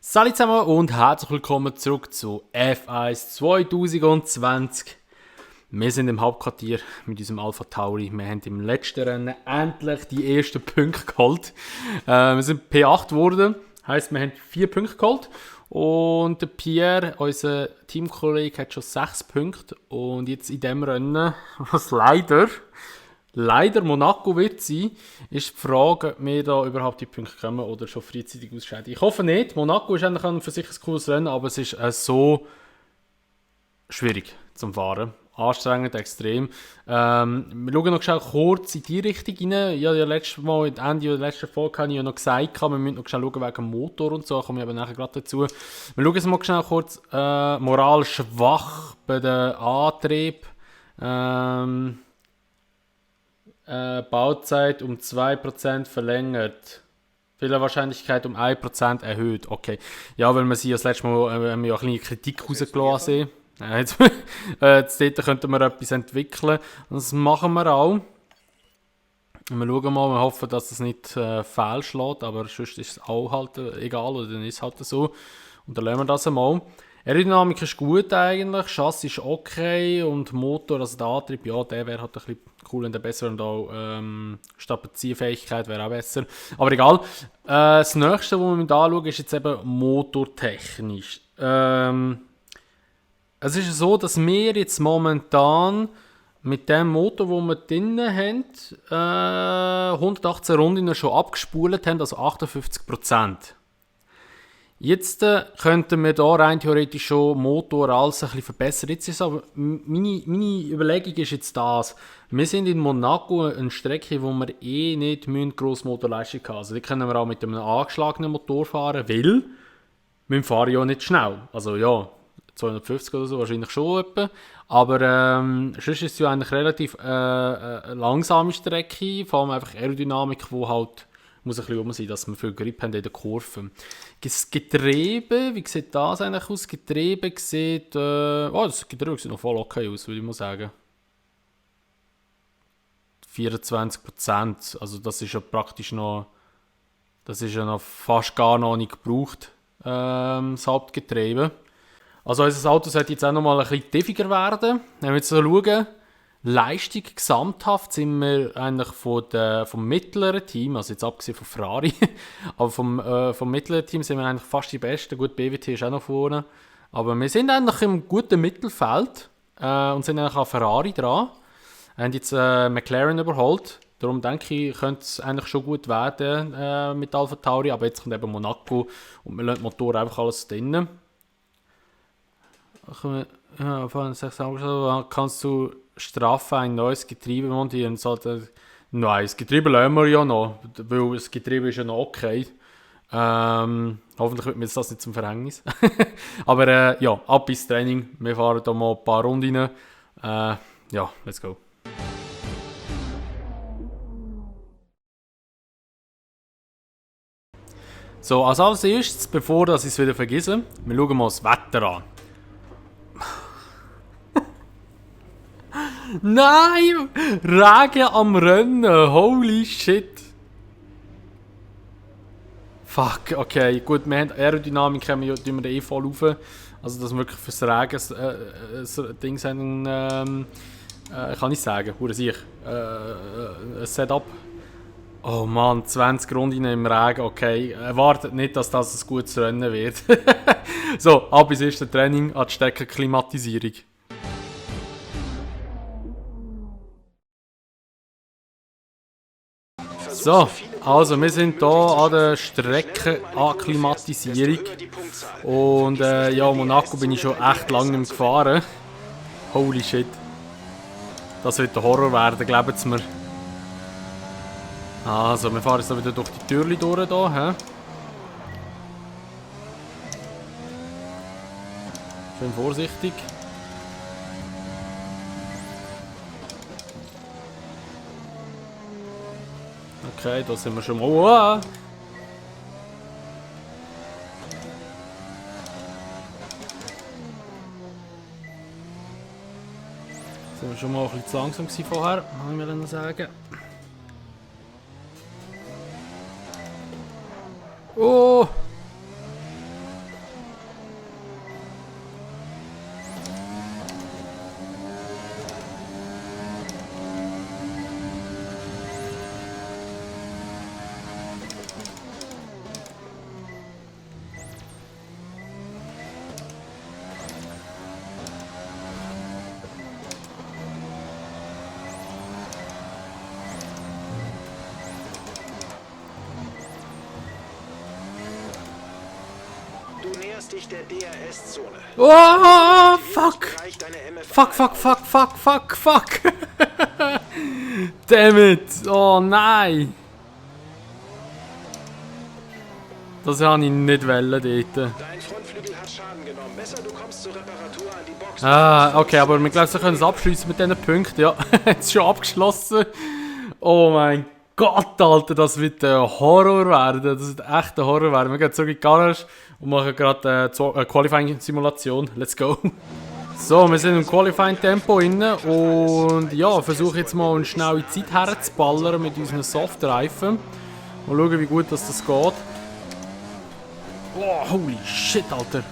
Salut zusammen und herzlich willkommen zurück zu F1 2020. Wir sind im Hauptquartier mit unserem Alpha Tauri. Wir haben im letzten Rennen endlich die ersten Punkte geholt. Wir sind P8 geworden, heisst wir haben 4 Punkte geholt. Und der Pierre, unser Teamkollege, hat schon 6 Punkte. Und jetzt in diesem Rennen, was leider Monaco wird sein, ist die Frage, ob wir da überhaupt die Punkte kommen oder schon frühzeitig ausscheiden. Ich hoffe nicht. Monaco ist eigentlich für sich ein cooles Rennen, aber es ist so schwierig zum Fahren. Anstrengend, extrem. Wir schauen noch schnell kurz in die Richtung rein. Ja, letztes Mal, Ende der letzten Folge habe ich ja noch gesagt, wir müssen noch schnell schauen wegen dem Motor und so, da komme ich aber nachher gerade dazu. Wir schauen jetzt mal schnell kurz. Moral schwach bei den Antrieb. Bauzeit um 2% verlängert. Fehlerwahrscheinlichkeit um 1% erhöht. Okay. Ja, weil wir sie ja das letzte Mal ja eine kleine Kritik rausgelassen haben. Jetzt dort könnten wir etwas entwickeln. Das machen wir auch. Wir schauen mal, wir hoffen, dass es nicht fehlschlägt, aber sonst ist es auch halt egal, oder dann ist es halt so. Und dann lassen wir das einmal. Aerodynamik ist gut eigentlich, Chassis ist okay und Motor, also der Antrieb, ja, der wäre halt ein bisschen cool und besser und auch Stabilisierfähigkeit wäre auch besser. Aber egal. Das nächste, was wir mit anschauen, ist jetzt eben motortechnisch. Es ist so, dass wir jetzt momentan mit dem Motor, den wir drinnen haben, 118 Runden schon abgespult haben, also 58%. Jetzt könnten wir da rein theoretisch schon Motor alles ein bisschen verbessern. Jetzt ist aber meine Überlegung ist jetzt das. Wir sind in Monaco eine Strecke, wo wir nicht grosse Motorleistung haben. Also die können wir auch mit einem angeschlagenen Motor fahren, weil wir fahren ja nicht schnell. Also ja, 250 oder so wahrscheinlich schon etwa. Aber sonst ist es ja eigentlich relativ langsame Strecke, vor allem einfach Aerodynamik, wo halt muss ein bisschen sein, dass wir viel Grip haben in den Kurven. Das Getriebe, wie sieht das eigentlich aus? Das Getriebe sieht, das Getriebe sieht noch voll okay aus, würde ich mal sagen. 24%, also das ist ja praktisch noch, das ist ja noch fast gar noch nicht gebraucht, das Hauptgetriebe. Also unser Auto sollte jetzt auch noch mal ein bisschen tiefer werden. Wenn wir jetzt so schauen, Leistung gesamthaft sind wir eigentlich vom mittleren Team, also jetzt abgesehen von Ferrari, aber vom mittleren Team sind wir eigentlich fast die Besten. Gut, BWT ist auch noch vorne. Aber wir sind eigentlich im guten Mittelfeld und sind eigentlich an Ferrari dran. Wir haben jetzt McLaren überholt. Darum denke ich, könnte es eigentlich schon gut werden mit Alpha Tauri. Aber jetzt kommt eben Monaco und wir lassen den Motor einfach alles drinnen. Ja, von 6 kannst du Strafe ein neues Getriebe montieren. Nein, das Getriebe lassen wir ja noch, weil das Getriebe ist ja noch okay. Hoffentlich wird mir das nicht zum Verhängnis. Aber ja, ab ins Training. Wir fahren hier mal ein paar Runden. Ja, let's go. So, als erstes, bevor ich es wieder vergesse, wir schauen mal das Wetter an. Nein! Regen am Rennen! Holy shit! Fuck, okay, gut, wir haben Aerodynamik, tun wir eh voll rauf. Also, dass wir wirklich fürs Regen ein Ding haben, kann ich sagen, ein Setup. Oh Mann, 20 Runden im Regen, okay. Erwartet nicht, dass das ein gutes Rennen wird. So, ab ins erste Training an die Streckenklimatisierung. So, also wir sind hier an der Streckenakklimatisierung und ja, Monaco bin ich schon echt lange nicht mehr gefahren. Holy shit. Das wird der Horror werden, glaubt mir. Also, wir fahren jetzt wieder durch die Türchen durch hier. He? Schön vorsichtig. Okay, da sind wir schon mal. Oh! Sind wir schon mal ein bisschen zu langsam vorher, kann ich mir dann sagen. Oh! Du näherst dich der DRS-Zone. Oh, fuck! Bereich deine Fuck, fuck, fuck, fuck, fuck, fuck! Damn it! Oh nein! Das wollte ich nicht wollen dort. Dein Frontflügel hat Schaden genommen. Besser, du kommst zur Reparatur an die Box. Ah, okay, aber wir glauben, wir können es abschließen mit diesen Punkten. Ja, jetzt schon abgeschlossen. Oh mein Gott, Alter, das wird ein Horror werden. Das wird echt ein Horror werden. Wir gehen zurück in die Garage und machen gerade eine Qualifying-Simulation. Let's go. So, wir sind im Qualifying-Tempo inne und ja, versuche jetzt mal eine schnelle Zeit herzuballern mit unseren Softreifen. Mal schauen, wie gut das geht. Oh, holy shit, Alter.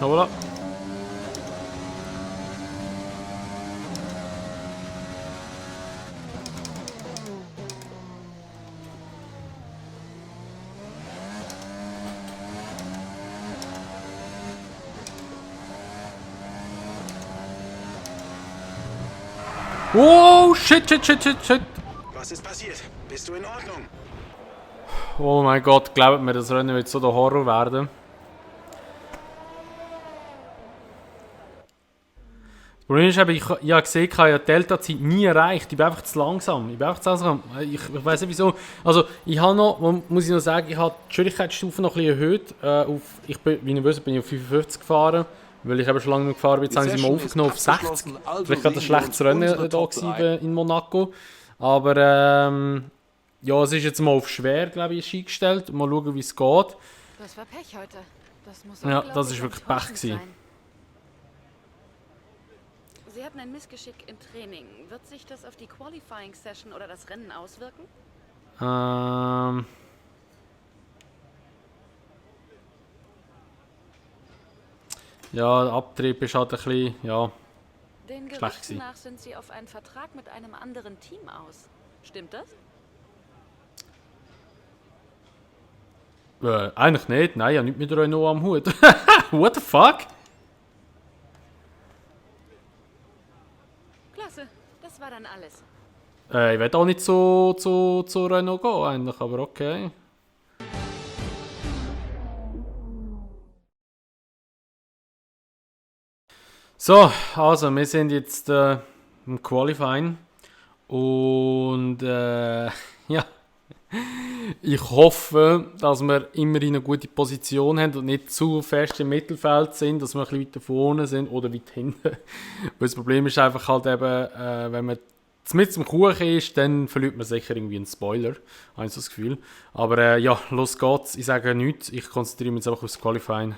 Voilà. Oh, shit, shit, shit, shit, shit. Was ist passiert? Bist du in Ordnung? Oh mein Gott, glaubt mir, das Rennen wird so der Horror werden. Das Problem ist, ich habe gesehen, ich habe die Delta-Zeit nie erreicht. Ich bin einfach zu langsam. Ich Ich weiß nicht wieso. Also, ich habe noch, muss ich noch sagen, ich habe die Schwierigkeitsstufe noch ein bisschen erhöht. Wie ihr wisst, bin ich auf 55 gefahren. Weil ich eben schon lange nicht gefahren bin. Jetzt haben sie mal aufgenommen auf 60. Vielleicht war das ein schlechtes Rennen da in Monaco. Aber ja, es ist jetzt mal auf schwer, glaube ich, eingestellt. Mal schauen, wie es geht. Das war Pech heute. Das muss Ja, das ist wirklich Pech gewesen. Sie hatten ein Missgeschick im Training. Wird sich das auf die Qualifying Session oder das Rennen auswirken? Ja, der Abtrieb ist halt ein bisschen, ja, Den schlecht Gerüchten gewesen. nach sind Sie auf einen Vertrag mit einem anderen Team aus. Stimmt das? Eigentlich nicht. Nein, ich habe nichts mit Renault am Hut. What the fuck? Klasse, das war dann alles. Ich will auch nicht zu Renault gehen, eigentlich, aber okay. So, also, wir sind jetzt im Qualifying. Und ja. Ich hoffe, dass wir immerhin eine gute Position haben und nicht zu fest im Mittelfeld sind, dass wir ein bisschen weiter vorne sind oder weit hinten. Weil das Problem ist einfach halt eben, wenn man mit zum Kuchen ist, dann verliert man sicher irgendwie einen Spoiler, habe ich so das Gefühl. Aber ja, los geht's. Ich sage nichts, ich konzentriere mich jetzt einfach aufs Qualifying.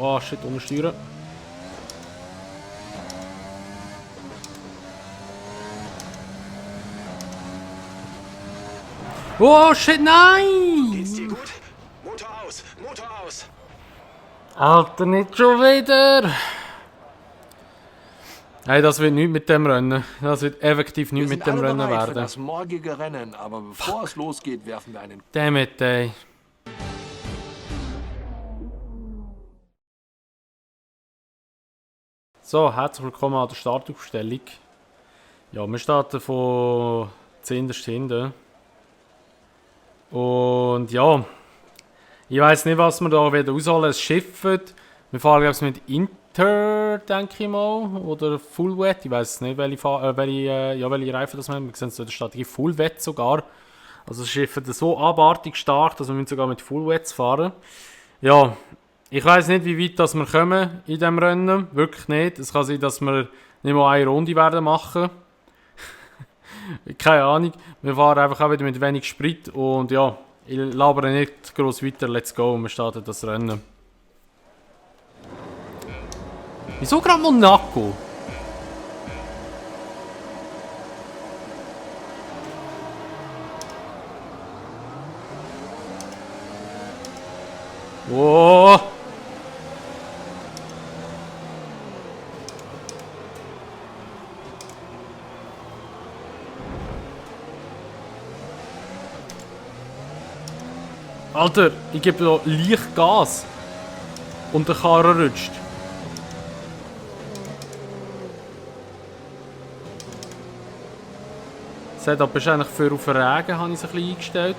Oh shit, untersteuern. Oh shit, nein! Geht's dir gut? Motor aus! Motor aus! Alter, nicht schon wieder! Hey, das wird nichts mit dem Rennen. Das wird effektiv nichts mit dem Rennen bereit für werden. das morgige Rennen, aber bevor es losgeht, werfen wir einen... Dammit, ey. So, herzlich willkommen an der Startaufstellung. Ja, wir starten von zuhinterst hinten. Und ja, ich weiß nicht, was wir da wieder ausholen. Es schifft. Wir fahren, glaube ich, mit Inter, denke ich mal. Oder Full Wet. Ich weiß nicht, welche Reifen das wir haben. Wir sehen es in der Strategie Full Wet sogar. Also das Schiff ist so abartig stark, dass wir sogar mit Full Wets fahren. Ja, ich weiß nicht, wie weit das wir kommen in diesem Rennen. Wirklich nicht. Es kann sein, dass wir nicht mal eine Runde werden machen. Keine Ahnung. Wir fahren einfach auch wieder mit wenig Sprit. Und ja, ich labere nicht groß weiter. Let's go. Wir starten das Rennen. Wieso gerade Monaco? Wow. Alter, ich gebe da leicht Gas. Und der Karre rutscht. Setup ist eigentlich für auf Regen, habe ich es ein bisschen eingestellt.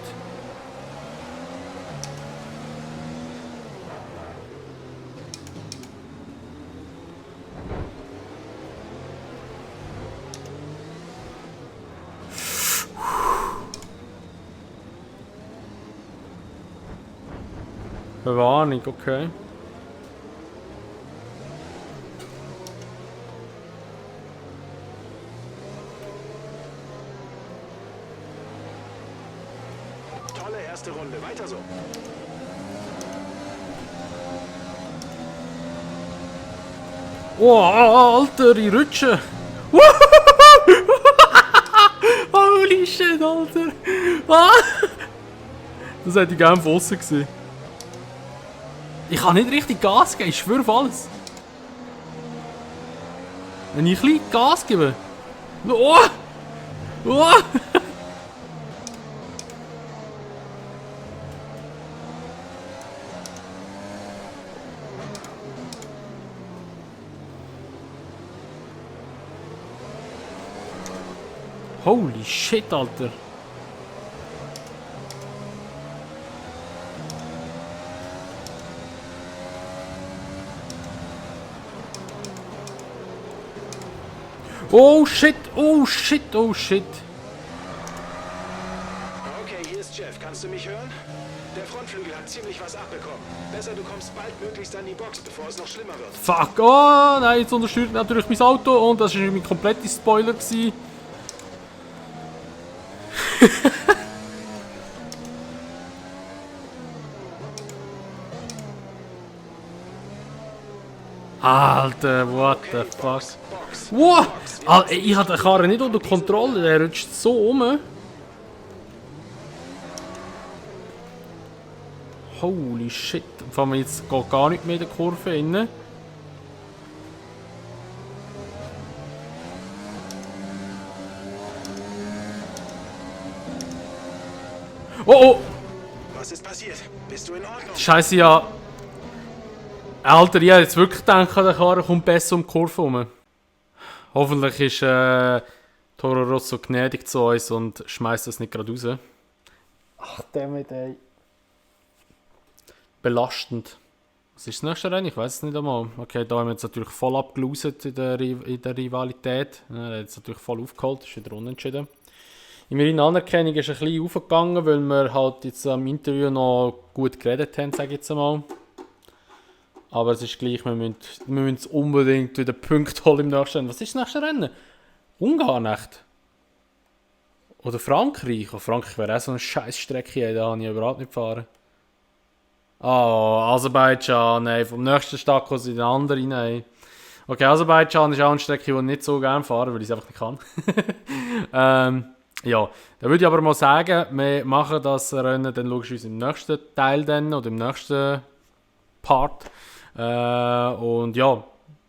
Warnung, okay. Tolle erste Runde. Weiter so. Oh, Alter, die Rutsche. Holy shit, Alter. Das hätte ich gerne von aussen gesehen. Ich kann nicht richtig Gas geben, ich schwöre auf alles. Wenn ich ein bisschen Gas gebe. Oh! Oh! Holy shit, Alter. Oh shit, oh shit, oh shit. Okay, hier ist Jeff. Kannst du mich hören? Der Frontflügel hat ziemlich was abbekommen. Besser, du kommst baldmöglichst an die Box, bevor es noch schlimmer wird. Fuck, oh nein, jetzt unterstützt natürlich mein Auto und das war mein kompletter Spoiler gewesen. Alter, what the fuck? Wow! Ich habe den Karren nicht unter Kontrolle, der rutscht so um. Holy shit, vor allem jetzt geht gar nicht mehr in der Kurve rein. Oh oh! Was ist passiert? Bist du in Ordnung? Scheiße, ja. Alter, ich hätte jetzt wirklich gedacht, der Karren kommt besser um die Kurve rum. Hoffentlich ist Toro Rosso gnädig zu uns und schmeißt das nicht gerade raus. Ach, damit, ey. Belastend. Was ist das nächste Rennen? Ich weiß es nicht einmal. Okay, da haben wir jetzt natürlich voll abgeloset in der Rivalität. Ja, er hat jetzt natürlich voll aufgeholt, ist wieder unentschieden. Immerhin Anerkennung ist ein bisschen aufgegangen, weil wir halt jetzt am Interview noch gut geredet haben, sage ich jetzt einmal. Aber es ist gleich, wir müssen unbedingt wieder Punkte holen im nächsten Rennen. Was ist das nächste Rennen? Ungarn echt? Oder Frankreich? Oh, Frankreich wäre auch so eine scheiß Strecke, da habe ich überhaupt nicht gefahren. Oh, Aserbaidschan, nein. Vom nächsten Stadt kommt in den anderen, nein. Okay, Aserbaidschan ist auch eine Strecke, die ich nicht so gerne fahre, weil ich es einfach nicht kann. Ja, dann würde ich aber mal sagen, wir machen das Rennen dann logischerweise im nächsten Teil dann, oder im nächsten Part. Und ja,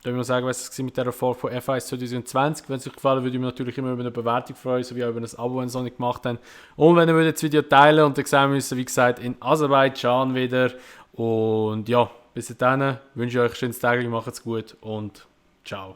ich noch sagen, was es war mit dieser Folge von F1 2020. Wenn es euch gefallen würde ich mich natürlich immer über eine Bewertung freuen, sowie auch über ein Abo, wenn ihr es noch nicht gemacht habt. Und wenn ihr das Video teilen und dann sehen wir uns, wie gesagt, in Aserbaidschan wieder. Und ja, bis dahin wünsche ich euch ein schönes Tag, macht's gut und ciao.